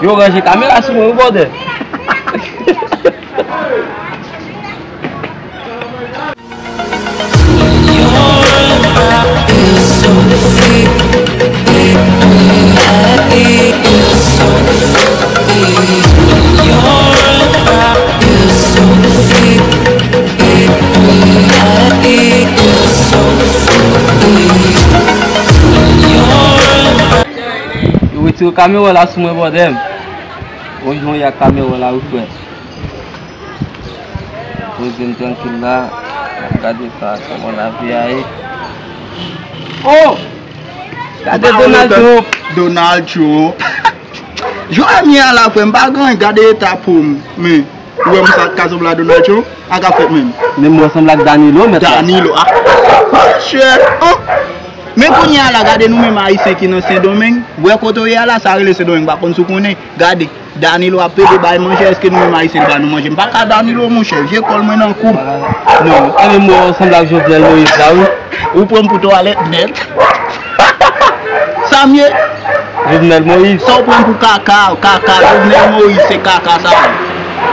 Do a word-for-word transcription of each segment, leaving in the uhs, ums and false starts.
Yo ranje kamera sou mwen, wi, bòdè. Yo retire kamera la sou mwen, bòdè. Ou jwenn ak kamera la, wi, frè. Poze m trankil la, n ap gade sa, kòman lavi a ye. Oh! Gade Donald Trump. Donald Trump. Jwè m ye a la, frè, m pa gen, gade eta po m. Men, ou wè m sa ka sanble a Donald Trump? A ka fèt menm. Menm mwen sanble ak Danilo, mèt la. Danilo, ah. Monchè, oh. Men kounye a la, gade nou menm Ayisyen ki nan Sendomeng. Wè kote w ye a la, sa rele Sendomeng, m pa konn si w konnen. Gade. Danilo ap pede bay manje, èske nou menm Ayisyen li ba nou manje? M pa ka Danilo, monchè, vye kòl mwen nan kou. Non. Ebyen, mwen sanble ak Jovenel Moïse la, wi. Ou pran m pou twalèt nèt. Sa m ye? Jovenel Moïse. Sa w pran m pou kaka, kaka, Jovenel Moïse, se kaka sa.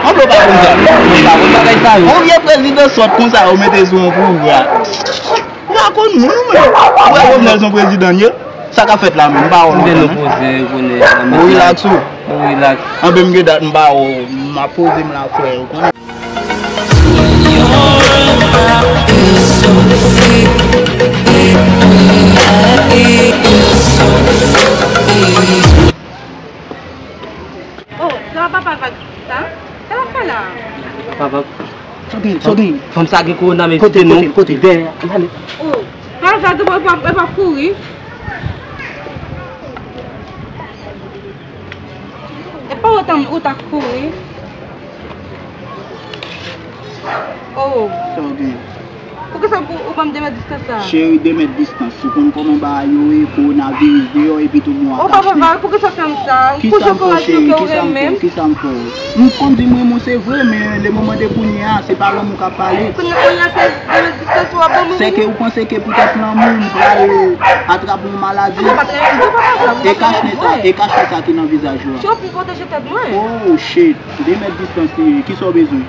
Ann, ou pa konn sa. Ou pa konn bagay sa yo. Yon vye prezidan sòt konsa, ou mete sou yon pouvwa. Ou pa konn moun, ou menm. Ou wè Jovenel se yon prezidan l ye? Sa k ap fèt la menm, m pa wè w lontan, non. Ou rilaks ou? Ou rilaks. Anben m gen dat m pa wè w, m ap poze m la, frè, ou konnen. Oh, sa papa Vag sa? Sa l ap fè la? Papa Vag. Sa w gen, sa w gen? Fanm sa gen kowona, men kote, kote, kote? Dèyè, ale. Oh, pa sa, e pa, e pa kouri. E pa ou ta, ou ta kouri. Oh. Sa w gen? Poukisa ou, ou ban m de mèt distans la? Cheri, de mèt distans. Ou konn kòman bagay yo ye, kowonaviris deyò, epi tou mwen atache. Oh, papa Vag, poukisa w fè m sa? Kisa m fè w, cheri? Kisa m fè w? Kisa m fè w? M konn di m renmen w, se vre, men le moman de kounye a, se pa lanmou k ap pale. Kounye a, kounye a, se de mèt distans ou ap ban mwen? Sèke ou panse ke poutèt lanmou, m pral atrape yon maladi? Mwen pa t renmen w, papa Vag. E kachnen sa, e kachnen sa ki nan vizaj ou a. Cheri, pwoteje tèt mwen. Oh, shit. De mèt distans li ye. Kisa w bezwen?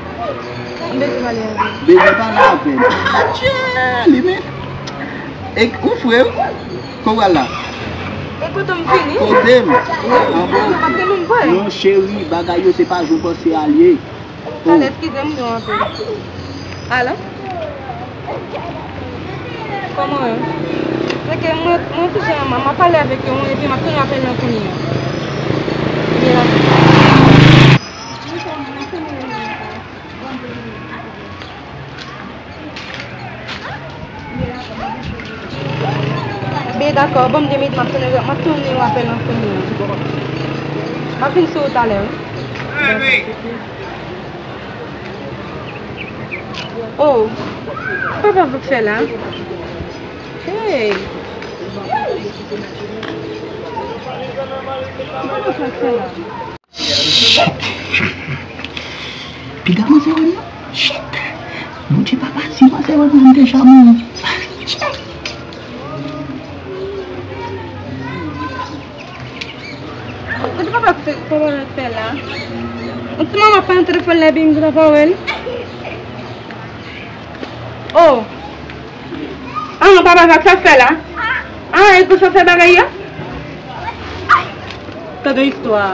M bezwen pale avè w. Bezwen pale avè m. Adje! Li men. E ou frè wi. Kote w pral la? E kote m vini? Kote m? Wi, m pa t renmen w vre. Non, cheri, bagay yo se pa jan w panse a l ye. Talè, eskize m non anpil. Alo? Kòman w ye? Se ke mwen, mwen touche m, m ap pale avèk yo, epi m ap tounen apèl lan kounye a. Byen la. Byen, dakò, ban m de minit, m ap tounen, m ap tounen yon apèl lan kounye a. M ap vin sou ou talè, wi. Oh, papa Vag fè la. Hey. Papa Vag fè la. Shit! Piga manzè wè m nan? Shit! Bondye papa, si manzè wè m nan, m deja mouri. Shit! Kote papa fè, papa fè la? Yon ti manman pa nan telefòn la, epi m gentan pa wè l. Oh! Ah, papa Vag, sa fè la? Ah, e konsa fè bagay yo? Tande istwa.